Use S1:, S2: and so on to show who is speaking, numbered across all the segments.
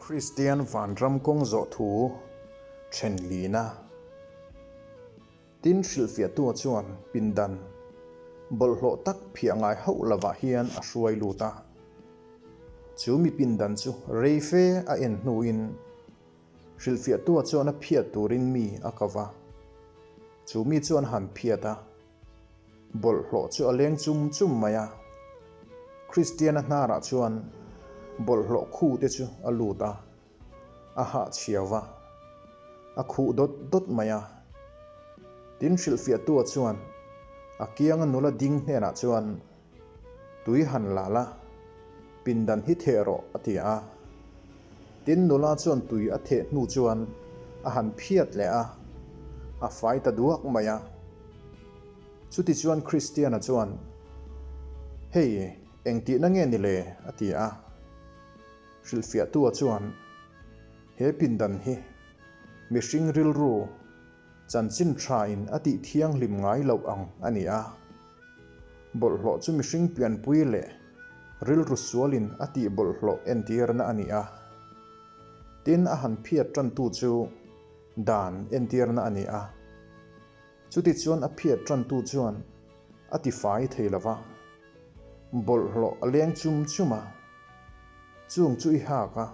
S1: Kristian vanram kawng zawh thu then lina. Tin hrilhfiahtua chuan pindan bawlhhlawh tak phiah ngai hauh lovah hian a hruai lut a. Chu mi pindan chu rei fe a en hnuin hrilhfiahtua chuan a phiat turin mi a ko va. Chu mi chuan a han phiat a. Bawlhhlawh chu a leng chum chum mai a. Kristiana hnarah chuan bawlhhlawh khu te chu a lut a, a hah chhiau va, a khuh dawt dawt mai a. Tin hrilhfiahtua chuan a kianga nula ding hnenah chuan, Tui han la la, pindan hi theh rawh, a ti a. Tin, nula chuan tui a theh hnu chuan a han phiat leh a, a fai ta duak mai a. Chuti chuan Kristiana chuan, Hei, engtihna nge ni le? a ti a. Hrilhfiahtua chuan, He pindan hi mihring rilru chanchin thain a tih thianghlim ngai loh ang a ni a. Bawlhhlawh chu mihring pianpui leh rilru sualin a tih bawlhhlawh entirna a ni a. Tin, a han phiat tantu chu dan entirna a ni a. Chutichuan a phiat tantu chuan a tifai thei lo va, bawlhhlawh a leng chum chum a, chung chu i hak a.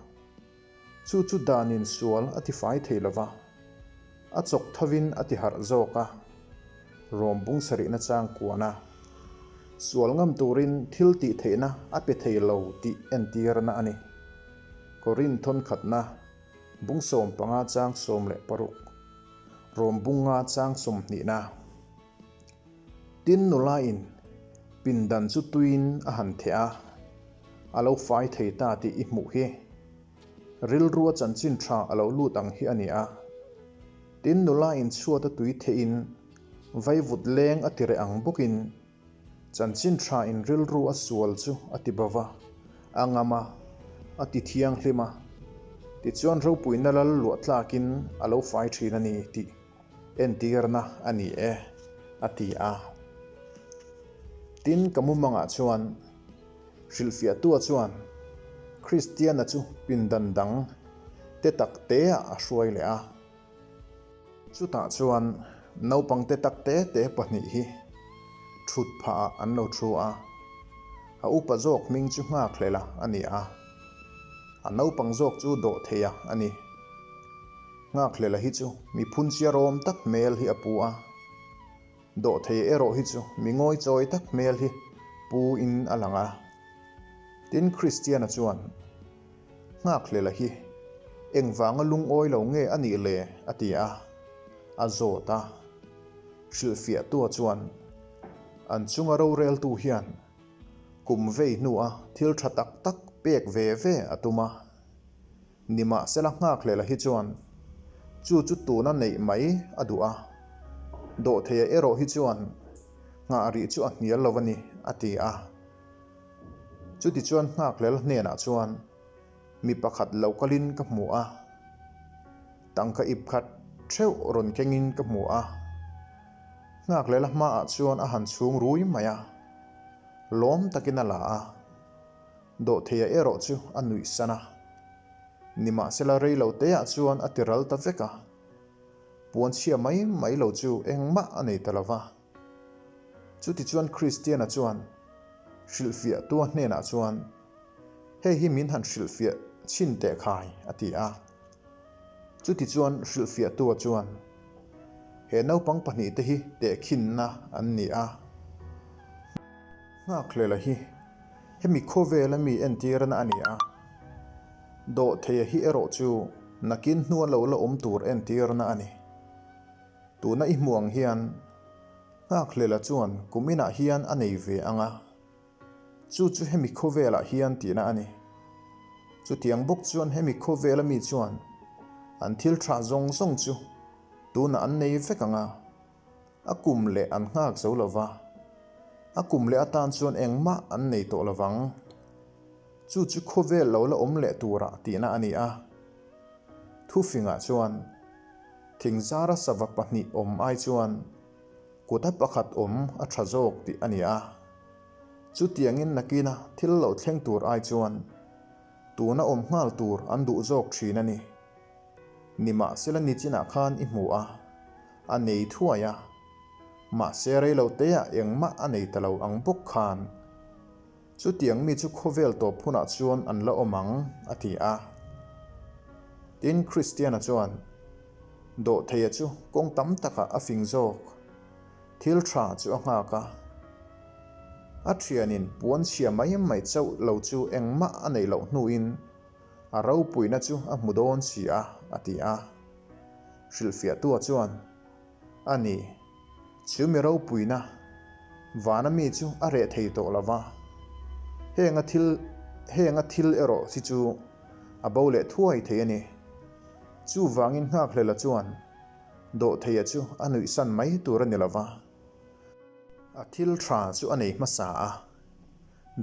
S1: Chu chu danin sual a tifai thei lo va, a chawk thovin a tiharh zawk a, rawm bung sarihna chang kuan a, sual ngam turin thil tih theihna a pe thei lo tih entirna a ni. Korin thawnkhatna bung 15 chang 16, rawm bunga chang 20na. Tin nulain pindan chu tuiin a han theh a, a lo fai thei ta tih i hmuh hi. Rilrua chanchin tha a lo lut ang hi a ni a. Tin nulain chhuata tui theihin vaivut leng a ti reh ang bawkin chanchin tha in rilru a sual chu a ti bo va, a ngam a, a ti thianghlim a. Tichuan ropuina lal luah tlakin a lo fai thin a ni tih entirna a ni e, a ti a. Tin, ka mumangah chuan hrilhfiahtua chuan Kristiana chu pindan dang te tak teah a hruai leh a. Chutah chuan naupang te tak te te pahnih hi thut phahah an lo thu a. A upa zawk hming chu Nghakhlel-a a ni a, a naupang zawk chu Dawhtheia a ni. Nghakhlel-a hi chu mi phunchiarawm tak hmel hi a pu a, Dawhthei erawh hi chu mi ngawichawi tak hmel hi pu in a lang a. Tin, Kristiana chuan, Nghakhlel-a hi engvanga lungawi lo nge a nih le? a ti a, a zawt a. Hrilhfiahtua chuan, An chunga roreltu hian kum vei hnua thil tha tak tak pek ve ve a tum a. Nimahsela Nghakhlel-a hi chuan chu chu tuna neih mai a duh a, Dawhtheia erawh hi chuan nghah rih chu a hnial lo a ni, a ti a. Chutichuan Nghakhlel hnenah chuan mi pakhat lo kalin ka hmu a, tangka ip khat theuh rawn kengin ka hmu a. Nghakhlel-a hmaah chuan a han chhung rui mai a, lawm takin a la a. Dawhtheia erawh chu a nuih san a. Nimahsela rei lo teah chuan a ti ral ta vek a. Puanchhia mai mai lo chu engmah a nei ta lo va. Chutichuan Kristiana chuan hrilhfiahtua hnenah chuan, Hei hi min han hrilhfiah chhin teh khai, a ti a. Chutichuan hrilhfiahtua chuan, He naupang pahnihte hi tehkhinna an ni a. Nghakhlel-a hi hemi khawvela mi entirna a ni a, dawhtheia hi erawh chu nakin hnua lo la awm tur entirna a ni. Tuna i hmuh ang hian Nghakhlel-a chuan kum inah hian a nei ve ang a, chu chu hemi khawvelah hian tihna a ni. Chutiang bawk chuan hemi khawvela mi chuan an thil tha zawng zawng chu tunah an nei vek ang a, A kum leh an nghak zo lo va, a kum leh atan chuan engmah an nei tawh lo vang. Chu chu khawvel lo la awm leh turah tihna a ni a. Thufingah chuan thingzara sava pahnih awm ai chuan kuta pakhat awm a tha zawk tih a ni a. Chutiangin nakina thil lo thleng tur ai chuan. Tuna awm nghal tur an duh zawk thin a ni. Nimahsela nichinah khan i hmu a, a nei thuai a. Mahse reilo teah engmah a nei ta lo ang bawk khan. Chutiang mi chu khawvel tawp hunah chuan an la awm ang, a ti a. Tin, Kristiana chuan, Dawhtheia chu kawng tam takah a fing zawk. Thil tha chu a nghak a. A thianin puan chhia mai mai chauh lo chu engmah a neih loh hnuin a ropuina chu a hmu dawn si a, a ti a. Hrilhfiahtua chuan, A ni, chu mi ropuina vana mi chu a reh thei tawh lo va, heng a thil heng a thil erawh hi chu a bo leh thuai thei a ni. Chuvangin Nghakhlelha chuan Dawhtheia chu a nuihsan mai tur a ni lo va, a thil tha chu a nei hmasa a,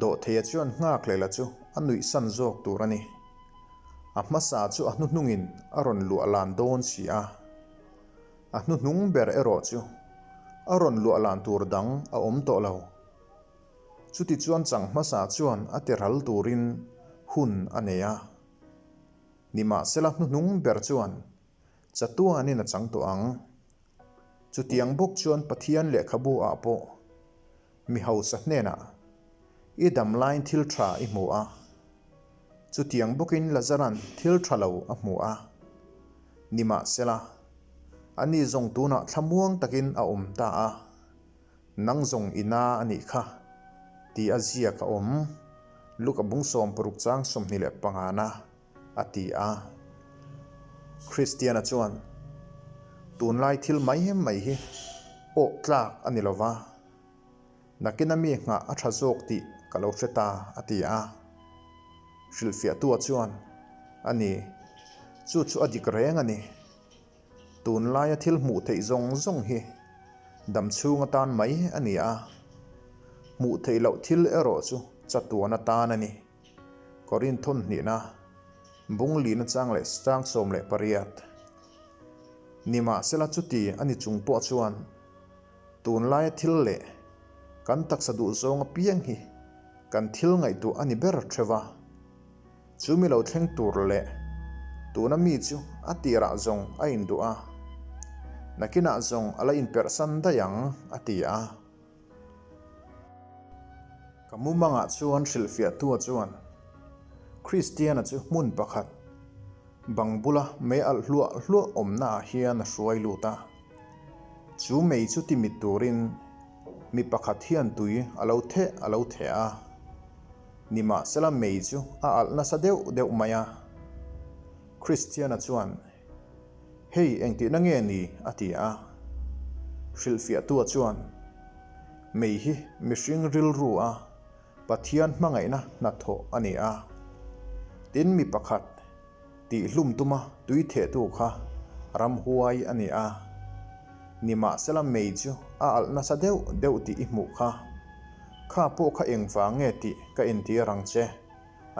S1: Dawhtheia chuan Nghakhlelha chu a nuihsan zawk tur a ni. A hmasa chu a hnuhnungin a rawn luah lan dawn si a, a hnuhnung ber erawh chu a rawn luah lan tur dang a awm tawh lo. Chutichuan chang hmasa chuan a ti ral turin hun a nei a. Nimahsela hnuhnung ber chuan Chatuanin a chang tawh ang. Chutiang bawk chuan Pathian lehkhabu ah pawh mi hausa hnenah i dam laiin thil tha i hmu a. Chutiang bawkin Lazaran thil tha lo a hmu a. Nimahsela, ani zawng tunah thlamuang takin a awm ta a. Nang zawng i na a nih kha, ti a ziak a awm. Luka bung 60 chang 25 na. A ti a. Kristiana chuan, Tunlai thil mai mai hi awh tlak a ni lo va, nakina mi nghah a tha zawk tih ka lo hre ta, a ti a. Hrilhfiahtua chuan, A ni, chu chu a dik reng a ni. Tunlaia thil hmuh theih zawng zawng hi dam chhung atan mai a ni a, hmuh theih loh thil erawh chu chatuan atan a ni. Korinthon hnihna, bung lina chang leh chang 18. Nimahsela chuti a ni chung pawh chuan tunlaia thil leh kan taksa duh zawng apiang hi kan thil ngaihtuah a ni ber theuh a. Chu mi lo thleng tur leh tuna mi chu a tirah zawng a induh a, nakinah zawng a la inperhsan daih ang, a ti a. Ka mumangah chuan hrilhfiahtua chuan Kristiana chu hmun pakhat bang bula mei alh hluah hluah awmnaah hian a hruai lut a. Chu mei chu ti mit turin mi pakhat hian tui a lo theh a lo theh a. Nimahsela mei chu a alh nasa deuh deuh mai a. Kristiana chuan. Hei engtihna nge ni? a ti a. Hrilhfiahtua chuan, Mei hi mihring rilru a Pathian hmangaihna hnathawh a ni a. Tin mi pakhat tihhlum tuma tui thehtu kha ramhuai a ni a. Nimahsela mei chu a alh nasa deuh deuh tih i hmuh kha. Kha pawh kha engvang nge tih ka entir ang che,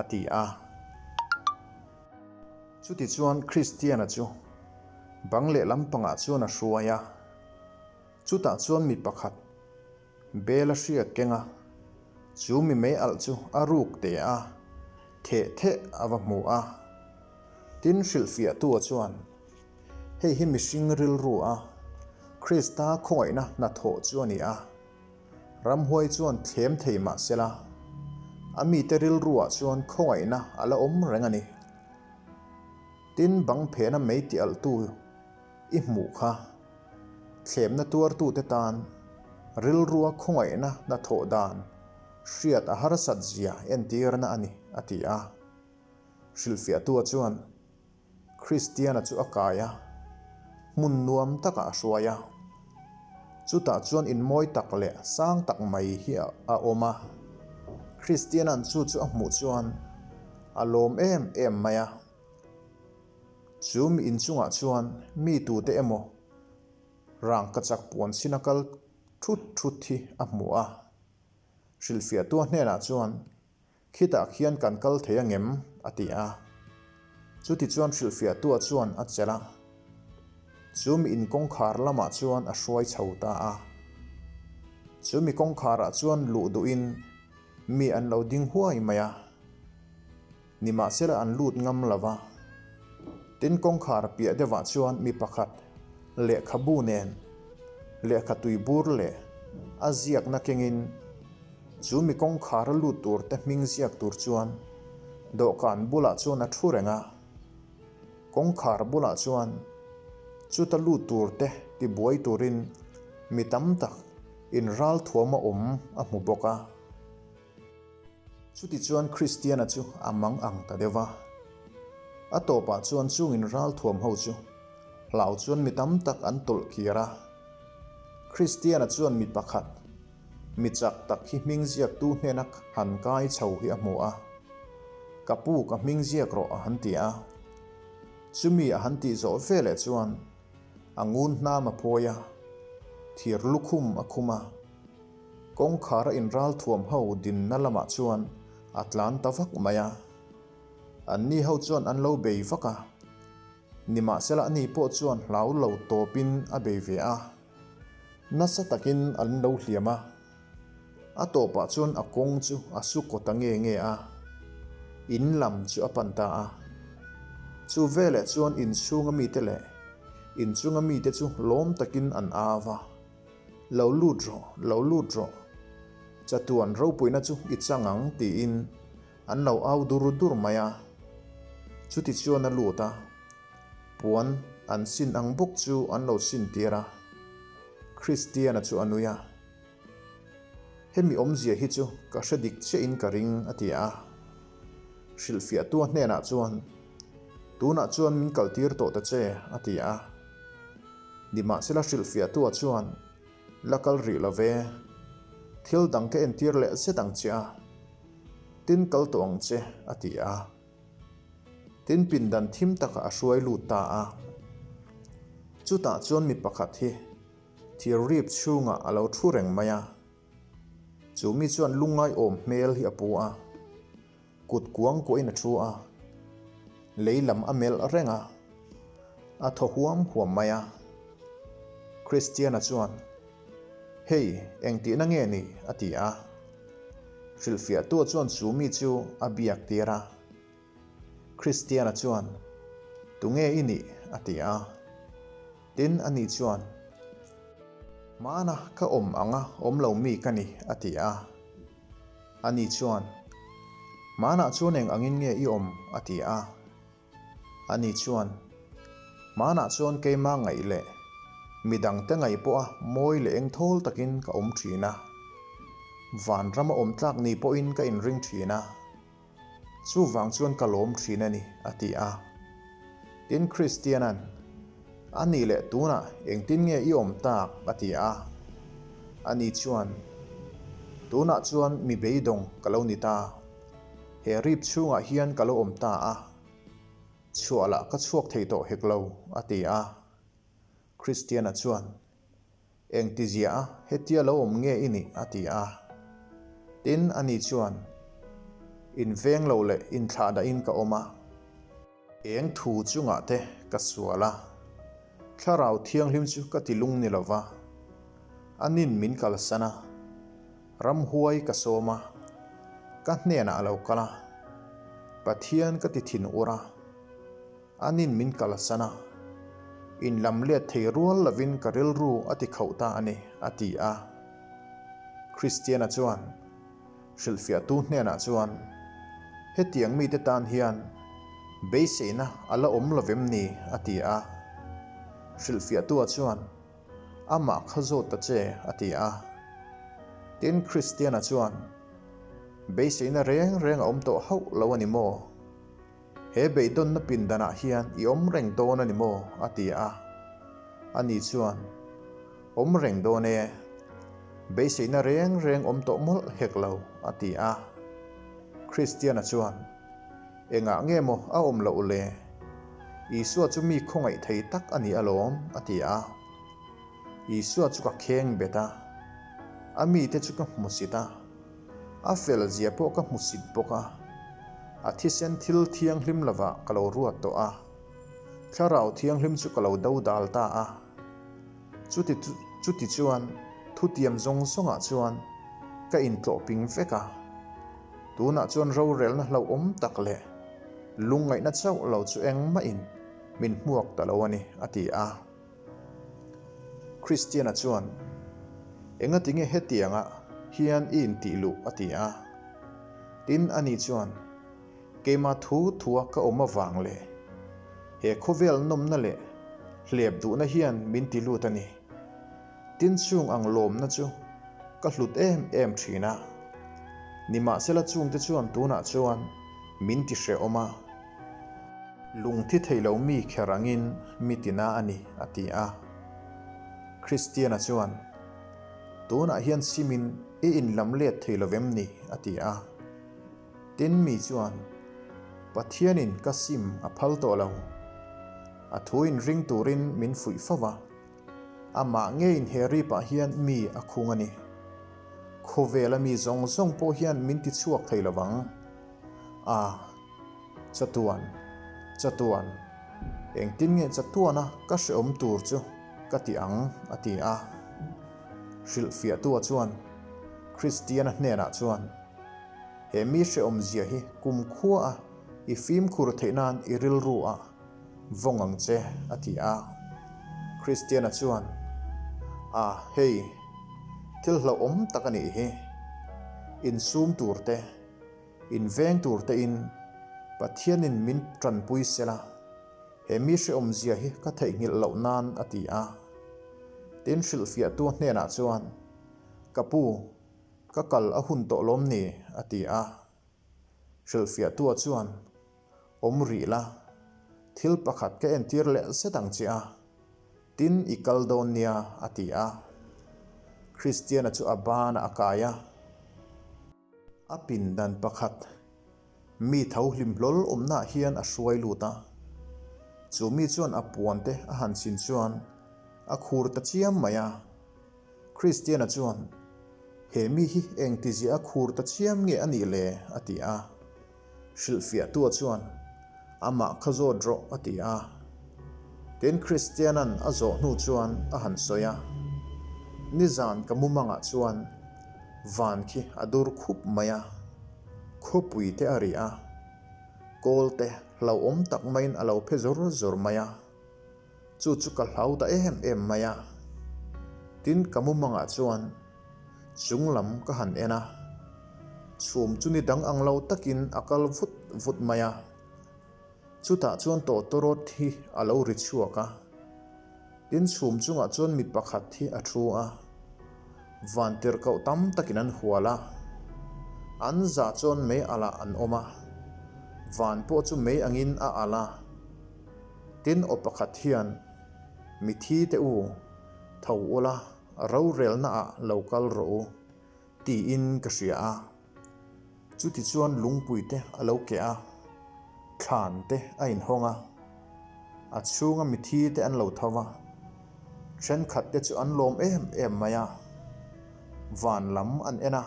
S1: a ti a. Chutichuan Kristiana chu bang lehlam pangah chuan a hruai a, chutah chuan mi pakhat bel a hriat keng a, chu mi mei alh chu a ruk te a, theh theh a va hmu a. Tin, hrilhfiahtua chuan, Hei hi mihring rilru a, Krista khawngaihna hnathawh chu a ni a, ramhuai chuan thlem thei mah sela, a mite rilruah chuan khawngaihna a la awm reng a ni. Tin, bang phena mei ti alhtu i hmuh kha thlemna tuartute tan rilrua khawngaihna hnathawh dan hriat a harsat zia entirna a ni, a ti a. Hrilhfiahtua chuan. Kristiana chu a kai a, hmun nuam takah a hruai a. Chutah chuan in mawi tak leh sang tak mai hi a awm a. Kristiana'n chu chu a hmuh chuan a lawm em em mai a. Chu mi inchungah chuan mi tute emaw rangkachak puan chhin a kal thut thut hi a hmu a. Hrilhfiahtua hnenah chuan Khitah khian kan kal thei ang em? a ti a. Chutichuan hrilhfiahtua chuan a chelh a. Chu mi in kawngkhar lamah chuan a hruai chho ta a. Chu mi kawngkharah chuan luh duhin mi an lo ding huai mai a. Nimahsela an lut ngam lo va. Tin kawngkhar piah deuhah chuan mi pakhat lehkhabu nen lehkha tui bur leh a ziakna kengin chu mi kawngkhara lut tur te hming ziak tur chuan dawhkan bulah chuan a thu reng a. Kawngkhar bulah chuan chuta lut tur te tibuai turin mi tam tak inralthuam a awm a hmu bawk a. Chutichuan Kristiana chu a mang ang ta deuh va. A tawpah chuan chungin ralthuam ho chu hlau chuan mi tam tak an tawlh kir a. Kristiana chuan mi pakhat, mi chak tak hi hming ziaktu hnena han kai chho hi a hmu a. Ka pu ka hming ziak rawh a han ti a. Chumi a han tih zawh veleh chuan a ngun hnam a phawi a, thir lukhum a khum a. Kawngkhar a inral thuam ho dinna lamah chuan a tlan ta vak mai a. Anni ho chuan an lo bei vak a. Nimahsela ani pawh chuan hlau lo tawpin a bei ve a. Nasa takin an lo hliam a. A tawpah chuan a kawng chu a su kaw ta nge nge a. In lam chu a pan ta a. Chu veleh chuan inchhunga mite leh inchunga mite chu lawm takin an au a. Lo lut rawh, lo lut rawh. Chatuan ropuina chu i chang ang tiin an lo au dur dur mai a. Chuti chuan a lut a, puan an sin ang bawk chu an lo sin tir a. Kristiana chu a nui a, Hemi awmzia hi chu ka hre dik chiahin ka ring a ti a. Hrilhfiahtua hnenah chuan, Tunah chuan min kaltir tawh ta che a ti a. Nimahsela hrilhfiahtua chuan, La kal rih lo ve. Thil dang ka entir leh zet ang che a. Tin kal tawh ang che, a ti a. Tin pindan thim takah a hruai lut ta a. Chutah chuan mi pakhat hi thir rip chhungah a lo thu reng mai a. Chu mi chuan lungngai awm hmel hi a pu a. Kut kuang kuahin a thu a, lei lam a melh reng a, a thaw huam huam mai a. Christiana chuan, Hei, engtihna nge ni? a ti a. Hrilhfiahtua chuan chu mi chu a biak tir a. Christiana chuan, Tunge i nih? a ti a. Tin, ani chuan, Hmana ka awm anga awm lo mi ka ni, a ti a. Ani chuan, Hmanah chuan eng angin nge i awm? a ti a. Ani chuan, Hmanah chuan keimah ngaih leh midangte ngaih pawha mawi leh eng thawl takin ka awm thin a. Vanrama awm tlak ni pawhin ka inring thin a. Chuvang chuan ka lawm thin a ni, a ti a. Tin, Kristiana'n, A nih leh tunah engtin nge i awm tak? a ti a. Ani chuan, Tunah chuan mi beidawng ka lo ni ta. He rip chhungah hian ka lo awm ta a. Chhuah lah ka chhuak thei tawh hek lo, a ti a. Kristiana chuan, Engtizia a, hetia lo awm nge i nih? a ti a. Tin, ani chuan, Inveng lo leh inthlah dahin ka awm a. Eng thu chungah te ka sual a, Thlarau Thianghlim chu ka ti lung ni lo va, a nin min kalsan a, ramhuai ka sawm a, ka hnenah a lo kal a, Pathian ka ti thin ur a. Anin min kalsan a, in lam let thei rual lovin ka rilru a ti khauh ta a ni, a ti a. Kristiana chuan hrilhfiahtu hnenah chuan, Hetiang mite tan hian beiseina a la awm lovem ni? a ti a. Hrilhfiahtua chuan, Amah kha zawt ta che, a ti a. Tin, Kristiana chuan, Beiseina reng reng a awm tawh hauh lo a ni maw? He beidawnna pindanah hian i awm reng dawn a ni maw? a ti a. Ani chuan, Awm reng dawn e. Beiseina reng reng awm tawh mawlh hek lo, a ti a. Kristiana chuan, Engah nge maw a awm loh le? Isua chu mi khawngaih thei tak a ni alawm, a ti a. Isua chu ka kheng bet a, a mite chu ka hmusit a. A fel zia pawh ka hmu sit bawk a, a thisen thil thianghlim lovah ka lo ruat tawh a, thlarau thianghlim chu ka lo do dal ta a. Chuti chuti chuan thutiam zawng zawngah chuan ka intlawh ping vek a, tunah chuan rorelna hlauhawm tak leh. Lungngaihna chauh lo chu engmahin min hmuak ta lo a ni, a ti a. Kristiana chuan, Engati nge hetiangah hian i intih luh? a ti a. Tin, ani chuan, Keimah thu thua ka awm avang leh he khawvel nawmna leh hlep duhna hian min ti lut a ni. Tin chung ang lawmna chu ka hlut em em thin a. Nimahsela chungte chuan tunah chuan min ti hrehawm a. Lungthi thei lo mi kher angin mi tina a ni, a ti a. Kristiana chuan, Tunah hian simin i inlam let thei lo vem ni? a ti a. Tin mi chuan, Pathianin ka sim a phal tawh lo. A thu inring turin min fuih fo va. Amah ngeiin he ripah hian mi a khung a ni. Khawvela mi zawng zawng pawh hian min ti chhuak thei lo vang. A, chatuan, chatuan, engtin nge chatuana ka hrehawm tur chu ka ti ang, a ti a. Hrilhfiahtua chuan Kristiana hnenah chuan, He mi hrehawm zia hi kumkhua a i fimkhur theih nan i rilru ah vawng ang che, a ti a. Kristiana chuan, A, hei, thil hlauhawm tak a nih hi. Insum tur te, inveng tur tein Pathianin min tanpui sela, he mi hrehawm zia hi ka theihnghilh loh nan, a ti a. Tin, hrilhfiahtu hnenah chuan, Ka pu, Ka kal a hun tawh lawm ni? a ti a. Hrilhfiahtua chuan, Awm rih la, thil pakhat ka entir leh zet ang che a, tin i kal dawn nia, a ti a. Kristiana chu a banah a kai a. A pindan pakhat mi tho hlim hlawl awmnaah hian a hruai lut a. Chu mi chuan a puante a han chhin chuan a khur ta chiam mai a. Kristiana chuan, He mi hi engtizia a khur ta chiam nge a nih le? a ti a. Hrilhfiahtua chuan, Amah kha zawt rawh, a ti a. Tin, Kristiana'n a zawh hnu chuan a han sawi a, Nizan ka mumangah chuan van khi a dur khup mai a, khawpui te a ri a, kawl te hlauhawm tak maiin a lo phe zawr zawr mai a. Chu chu ka hlau ta em em mai a. Tin, ka mumangah chuan chung lam ka han en a, chhum chu ni dang ang lo takin a kal vut vut mai a. Chutah chuan tawtawrawt hi a lo ri chhuak a. Tin, chhum chungah chuan mi pakhat hi a thu a. Vantirhkoh tam takin an hual a. An zah chuan mei alh ah an awm a. Van pawh chu mei angin a alh a. Tin, aw pakhat hian, Mithi te u, tho ula, rorelnaah lo kal rawh u, tiin ka hria a. Chutichuan lungpui te a lo keh a, thlan te a inhawng a, a chhunga mithi te an lo tho va, thenkhat te chu an lawm em em mai a, van lam an en a,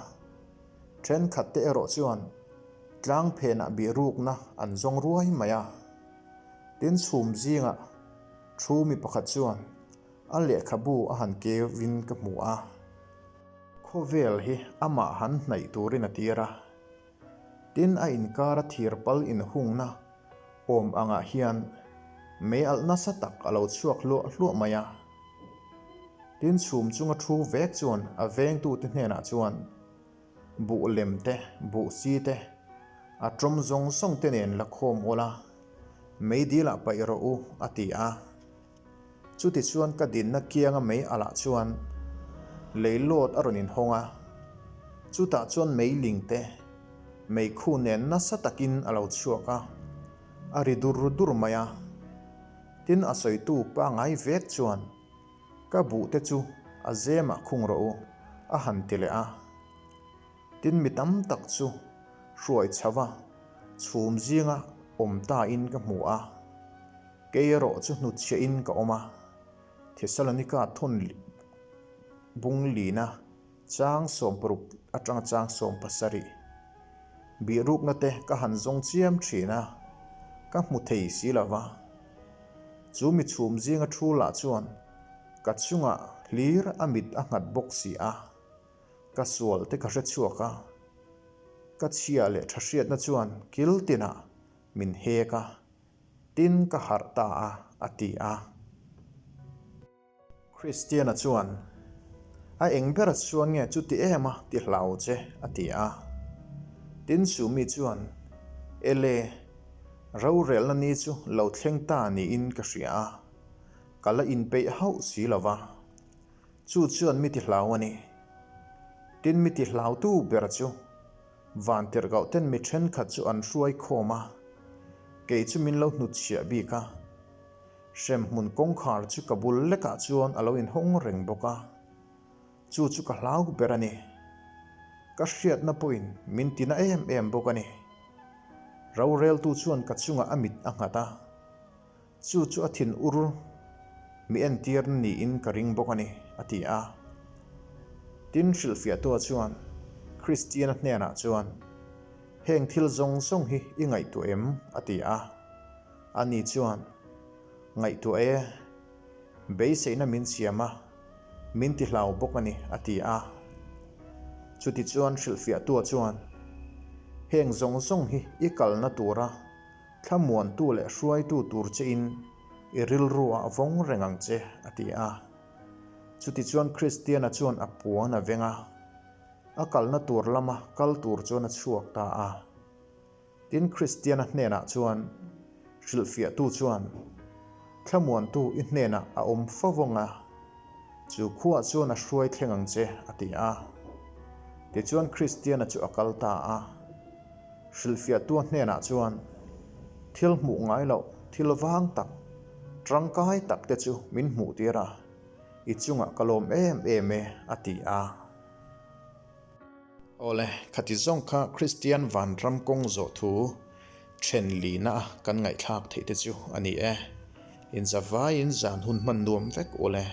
S1: thenkhat te erawh chuan tlang phenah bihrukna an zawng ruai mai a. Tin chhum zingah thu mi pakhat chuan a lehkhabu a han keu in ka hmu a. Khawvel hi amah han hnaih turin a tir a. Tin a inkara thir pal inhungna awm angah hian mei alh nasa tak a lo chhuak hluah hluah mai a. Tin chhum chunga thu vek chuan a vengtute hnenah chuan Buh lem te, buh si te, a tawm zawng zawng te nen la khawm ula, meidil ah paih rawh u, a ti a. Chutichuan ka dinna kianga mei alah chuan leilawt a rawn inhawng a, chutah chuan meiling te, meikhu nen nasa takin a lo chhuak a, a ri dur dur mai a. Tin a sawitu pangai vek chuan, Ka buh te chu a zemah khung rawh u, a han ti leh a. Tin mi tam tak chu hruai chho a, chhum zinga awm ta in ka hmu a. Kei erawh chu hnutchhiah in ka awm a, Thesalonika thawn bung lina chang 60 atanga chang 70 bihrukna te ka han zawng chiam thin a, ka hmu thei si lo va. Chu mi chhum zinga thu lah chuan ka chungah hlir a mit a nghat bawk si a, ka sual te ka hre chhuak a, ka chhia leh tha hriatna chuan kil tinah. Min hek a, tin ka harh ta a, a ti a. Kristiana chuan, A eng ber chuan nge chuti em a ti hlau che? a ti a. Tin Sumi chuan, Ele, rorelna ni chu lo thleng ta niin ka hria a, ka la inpeih hauh si lo va. Chu chuan mi ti hlau a ni. Tin mi ti hlautu ber chu Vantirhkoh ten mi thenkhat chu an hruai khawm a, kei chu min lo hnutchhiah bik a. Hremhmun kawngkhar chu ka bul lekah chuan a lo inhawng reng bawk a, chu chu ka hlau ber a ni. Ka hriatna pawhin min tina em em bawk a ni. Roreltu chuan ka chungah a mit a nghat a. Chu chu a thin ur mi entir niin ka ring bawk a ni, a ti a. Tin, hrilhfiahtua chuan Kristiana hnenah chuan, Heng thil zawng zawng hi i ngaihtuah em? a ti a. Ani chuan, Ngaihtuah e, beiseina min siam a, min ti hlau bawk a ni, a ti a. Chutichuan hrilhfiahtua chuan, Heng zawng zawng hi i kalna tura Thlamuantu leh hruaitu tur chein i rilruah vawng reng ang che, a ti a. Chutichuan Kristiana chuan a puan a veng a, a kalna tur lama kal tur chuan a chhuak ta a. Tin, Kristiana hnenah chuan hrilhfiahtu chuan, Thlamuantu i hnenah a awm fo vawng a, chu khuaah chuan a hruai thleng ang che, a ti a. Tichuan Kristiana chu a kal ta a. Hrilhfiahtua hnenah chuan, Thil hmuh ngai loh, thil vang tak, tangkai tak te chu min hmuh tir a, i chungah ka lawm em em e, a ti a. Awle, khati zawng kha Kristian vanram kawng zawh thu then lina a kan ngaihthlak theih te chu a ni e. Inzavaiin zan hun hman nuam vek ule.